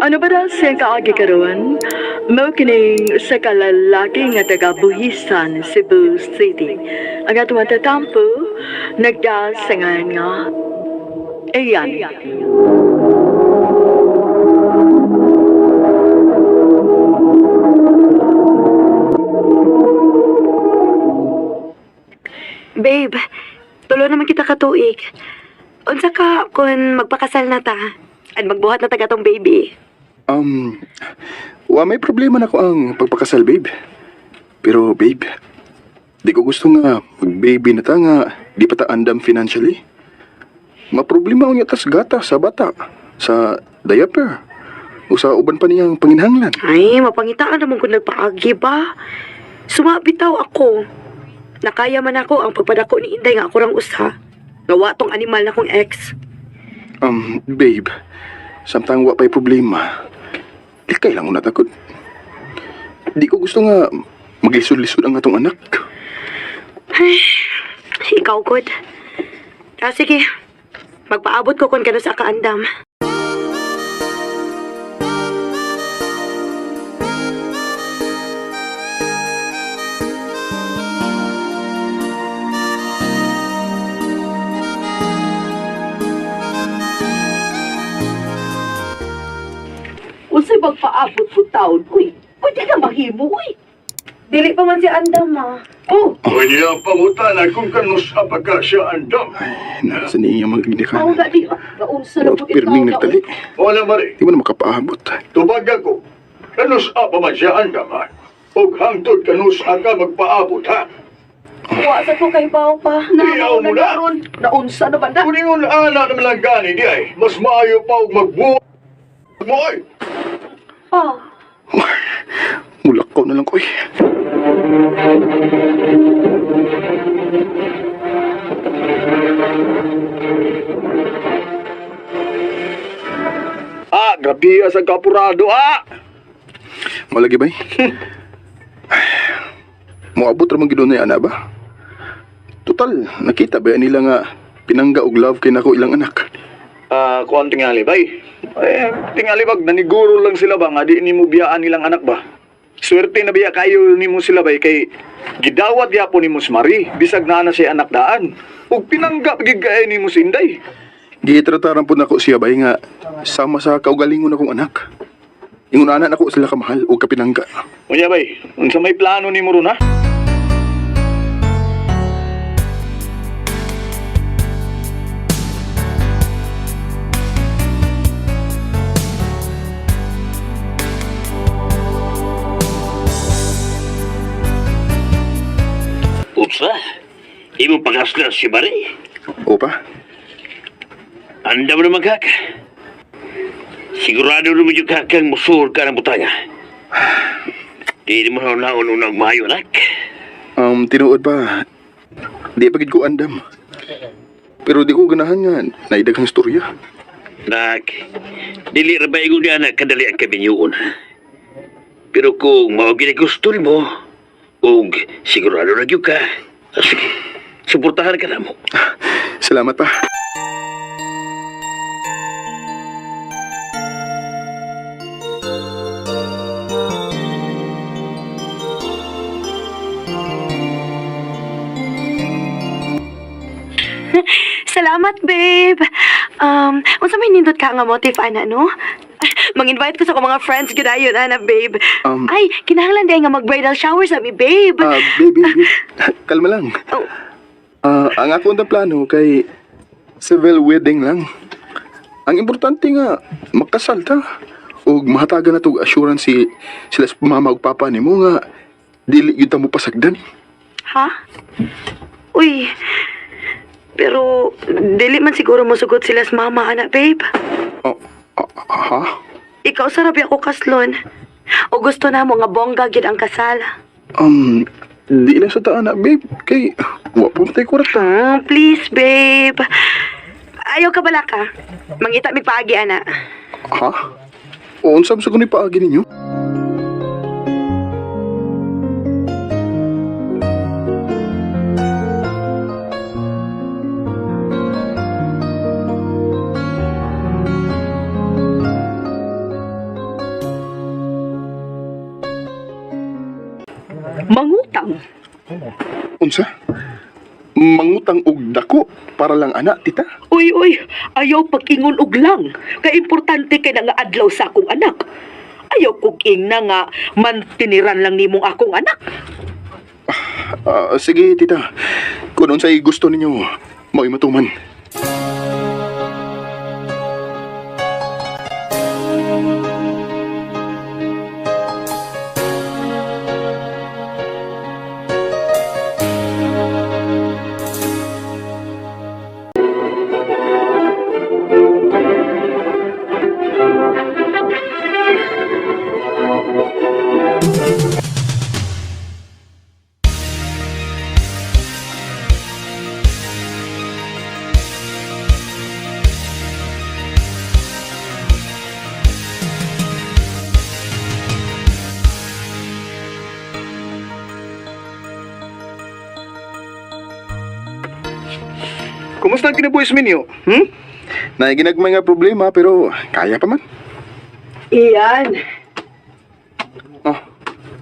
Ano ba daw siyang kaagi karon? Mao kining sa kalalaki nga taga Buhisan, Cebu City. Ang atong tatampo, nagdasangan nga Ayan. Babe, tulo naman kita katuig. Unsa ka kung magpakasal na ta? At magbuhat na taga tong baby. Um, wa may problema na ko ang pagpakasal, babe. Pero, babe, di ko gusto nga mag-baby na ta nga di pa ta andam financially. Maproblema unya tas gata sa bata, sa diaper, o sa uban pa niyang panginhanglan. Ay, mapangitaan naman kung nagpaagi ba? Sumabitaw ako. Nakaya man ako ang pagpadako ni Inday nga ako rang usa. Gawa tong animal na kong ex. Babe, samtang wa pa'y problema, likay lang una takot. Di ko gusto nga maglisod-lisod ang atong anak. Ay, ikaw good. Ah, sige. Magpaabot ko kung kano sa kaandam. Unsay magpaabot ko taon, uy. Pwede na mahimo, uy. Dili pa man si andam, ah. Oh, Kaya pangutana kung kanusa pa ka siya andam. Nasa niya ako magigdikan. na di. Naunsa na Wa po pirming nagtali. Wala mari, Di mo na makapaabot. tubag ako. Kanusa pa man siya andam ha. Og hangtod kanusa ka magpaabot ha. Wa sa ko kay Pao pa. Iyaw mo na. Naunsa na ba na? Kuningon ana naman lang gani di ay. Mas maayo pa og magbuo mo ay. Pa. Mulakaw na lang ko eh. Ah, grabe sa kapurado ah. Malagi bay. Moabot ra man gid na ana ba? Total, nakita ba nila nga pinangga og love kay nako ilang anak. Ah, kuan tingali bay. Eh, tingali bag naniguro lang sila ba nga di nimo biyaan nilang anak ba? Swerte na biya kayo nimo sila bay kay gidawat gyapon nimo si Marie bisag naa na siya anak daan. Ug pinangga gid kay nimo si Inday. Gitrataran pud nako siya bay nga sama sa kaugalingon akong anak. Ingon ana nako sila kamahal og kapinangga. Unya bay, unsa may plano nimo ron ha? Utsa, imong pag-asla si Mari. Opa, Andam naman kak. Sigurado naman yung kakang musuhol ka ng butanga. Di mo na naon unang maayo, anak. Tinuod ba? Di pa gid ko andam. Pero di ko ganahan nga naidaghang storya. Nak, dili ra ba ingon niya anak kadali ang kabinyuon. Pero kung mao gid gusto nimo, ug sigurado na gyud ka, ah, sige, suportahan ka na mo. Salamat pa. Salamat, babe. Unsa may nindot ka nga motif ana no? Mang-invite ko sa akong mga friends gyud ayon ana, babe. Ay, kinahanglan day nga mag-bridal shower sa mi, babe. Ah, baby, baby. Kalma lang. Oh. Ah, ang ako ang plano kay civil wedding lang. Ang importante nga makasal ta ug mahatagan na tog assurance si sila sa mama ug papa nimo nga dili gyud ta mo pasagdan. Ha? Uy. Pero dili man siguro mosugot sila sa mama ana, babe. Oh, ah, ha? Ikaw sa rabi ako kaslon. O gusto na mo nga bongga gyud ang kasal. Di lang sa taan na, babe. Kay wa pa man tay kwarta. Please, babe. Ayaw ka bala ka. Mangita mig paagi ana. Ha? O unsa sa kuno paagi ninyo? Unsa? Mangutang og dako para lang ana, tita? Uy, uy, ayaw pag-ingon og lang. Kay importante kay na nga adlaw sa akong anak. Ayaw kog ingna nga mantiniran lang nimong akong anak. Ah, sige, tita. Kung unsay gusto ninyo, mao'y matuman. Kumusta ang kinabuhis minyo? Hmm? Naiginagmay nga problema pero kaya pa man. Iyan. Oh,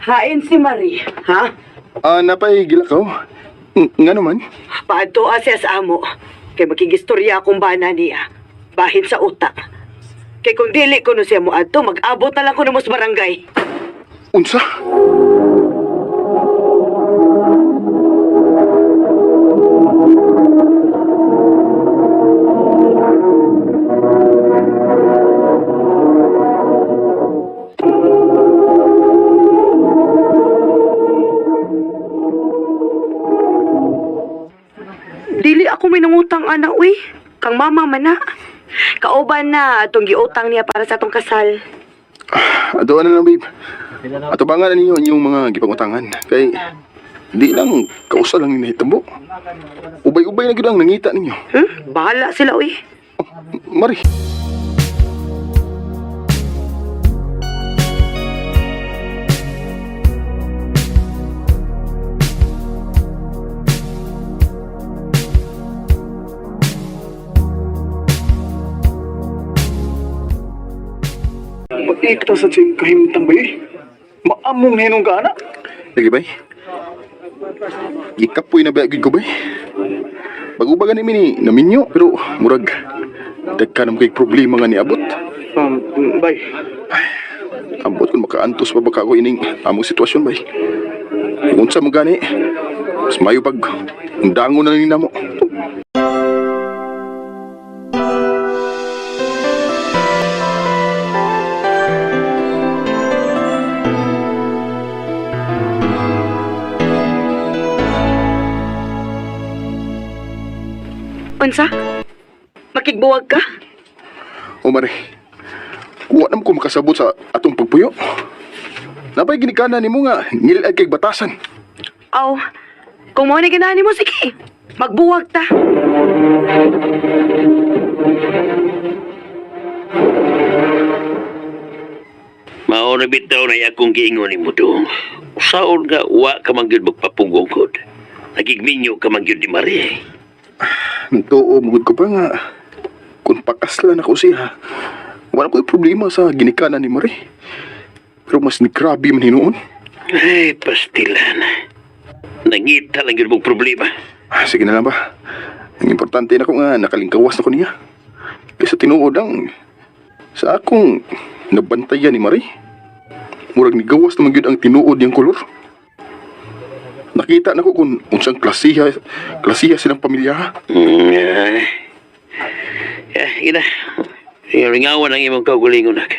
Hain si Marie, ha? Napay gilakaw. Nga naman. Paadtoa siya sa amo. Kay makigistorya akong bana niya. Bahin sa utak. Kay kung dili ko no siya moadto, mag-abot na lang ko no sa barangay. Unsa? Dili ako may nangutang anak, uy. Kang mama man na. Kauban na atong giutang niya para sa atong kasal. Adoan na lang, babe. Atubangan na ninyo ang inyong mga gipangutangan. Kay, di lang, kausa lang ni nahitabo. Ubay-ubay na gyud ang nangita ninyo. Hmm? Bahala sila, uy. Oh, Mari. Paita sa siyang kahimtang ba eh? Maamong hinong ka, anak. Lagi, bay. Gikapoy na ba gyud ko, bay? Bago ba gani mi ni naminyo pero murag dagka na mo kay problema nga niabot. Bay, Ambot kung makaantos pa baka ako ining among sitwasyon, bay. Unsa mo gani? Mas mayo pag undangon na ni namo. Unsa? Makigbuwag ka? O mare, kuha na mo ko makasabot sa atong pagpuyo. Napay ginikanan nimo nga ngilad kay batasan. Aw, kung mo ni ganahan nimo, sige. Magbuwag ta. Mao na bitaw na akong giingon nimo dong. Usaon nga wa ka man gyud magpapugong. Nagigminyo ka man gyud ni Marie. Nagtuo mugod ko pa nga kung pakaslan ako siya. Wala ko'y problema sa ginikanan ni Marie. Pero mas ni grabe man hinuon. Ay, pastilan. Nangita lang gyud mong problema. Ah, sige na lang ba. Ang importante na ko nga nakalingkawas na ko niya. Kaysa tinuod ang sa akong nabantayan ni Marie. Murag nigawas naman gyud ang tinuod niyang kolor. Nakita na ko kung unsang klasiha, klasiha silang pamilya. Ay. Eh, ina. Ringawan ang imong kaugalingon, nak.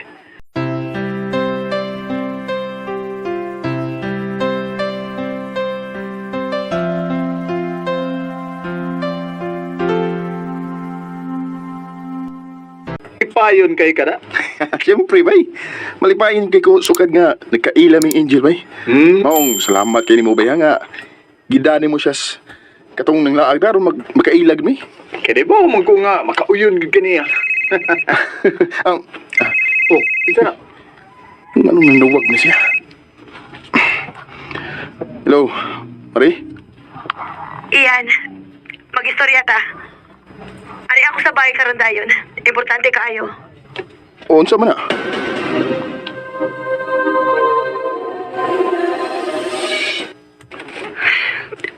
Ipayon kay ka na. Siyempre, bay. Malipayin kay ko sukad nga nagkaila ming angel, bay. Hmm? Maong salamat kay nimo bay nga. Gidani mo siya katong nang laag daron mag makailag mi. Kaya di ba man ko nga makauyon gid kaniya. Ang Oh, isa na. anong nanawag na siya? Hello, Marie? Iyan, magistorya ta. Ari ako sa bahay karon dayon. Importante kaayo. O, unsa man na?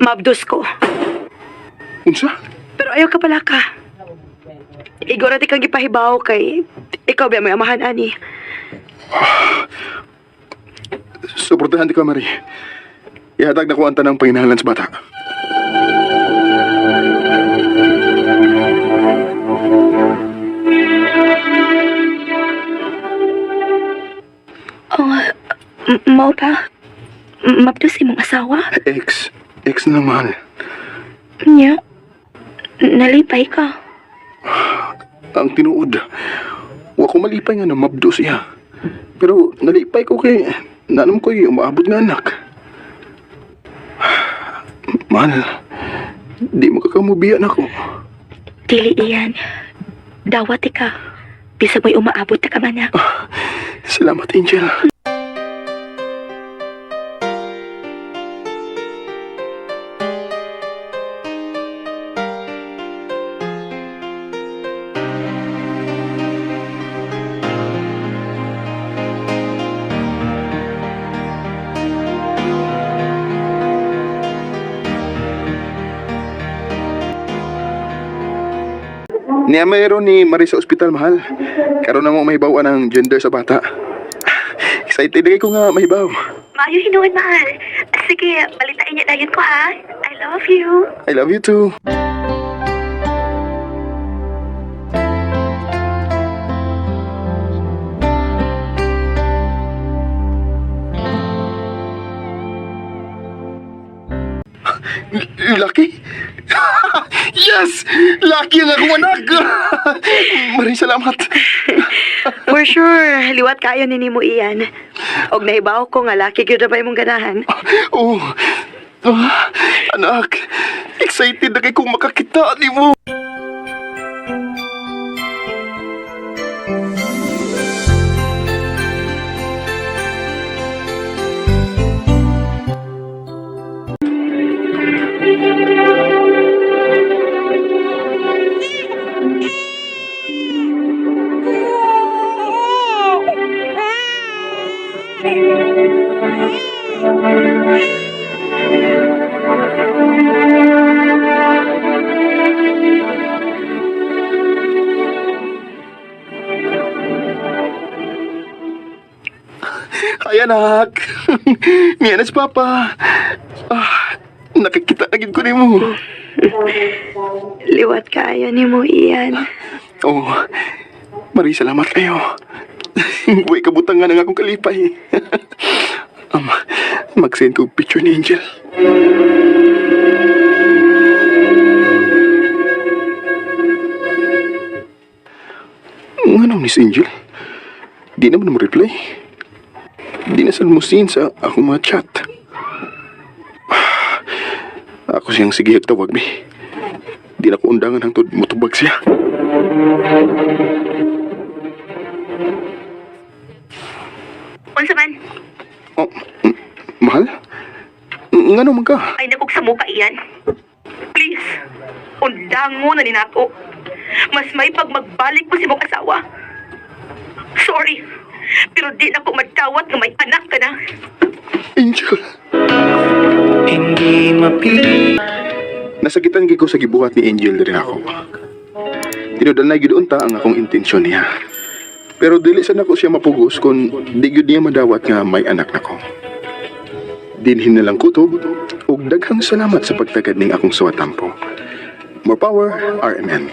Mabdos ko. Unsa? Pero ayaw ka pala ka. Igora di kang gipahibaw kay ikaw ba may amahan ani. Suportahan di ka, Marie. Ihatag na ko ang tanang panginahalan sa bata. Oh, mao pa. Mabdos imong asawa? Ex. Ex na lang, mahal. Nya. Nalipay ka. Ang tinuod. Wa ko malipay nga na mabdo siya. Pero nalipay ko kay nanam ko'y umaabot nga anak. Mahal, di mo kakamubiyan ako. Dili iyan. Dawat ka. Bisag may umaabot na ka manak. Salamat, Angel. Niya mayroon ni Marie sa ospital, mahal. Karon na mo mahibaw ang gender sa bata. Excited na ko nga mahibaw. Maayo hinuon, mahal. Sige, balitain niya dayon ko ha. I love you. I love you too. Lucky? Yes! Lucky ang akong anak! Maring salamat. For sure, liwat kayo ni nimo iyan. Og nahibaw ko nga laki gyud ra ba imong ganahan. Oh, ah, anak, excited na kay kong makakita ni mo. Ay, anak. Niya na si Papa. Ah, nakikita na gid ko nimo. Liwat kayo nimo iyan. Oh, Marie, salamat kayo. Huwag kabutang nga ng akong kalipay. Mag-send ko picture ni Angel. Nga ni si Angel? Di naman mo reply. Di na mo sin sa akong mga chat. Ako siyang sige tawag mi. Di na ko undangan hangtod mutubag siya. Unsa man? Oh, mahal? Ngano man ka? Ay nakog sa muka iyan. Please, undango na ni nato. Mas may pag magbalik mo si mong asawa. Sorry, pero di na ko madawat nga may anak ka na. Angel! Hindi mapili Nasakitan gyud ko sa gibuhat ni Angel diri ako. Tinuod na gyud unta ang akong intensyon niya. Pero dili sa nako siya mapugos kung di gyud niya madawat nga may anak nako. Dinhin na lang kutob ug daghang salamat sa pagtagad ning akong suwatampo. More power, RMN.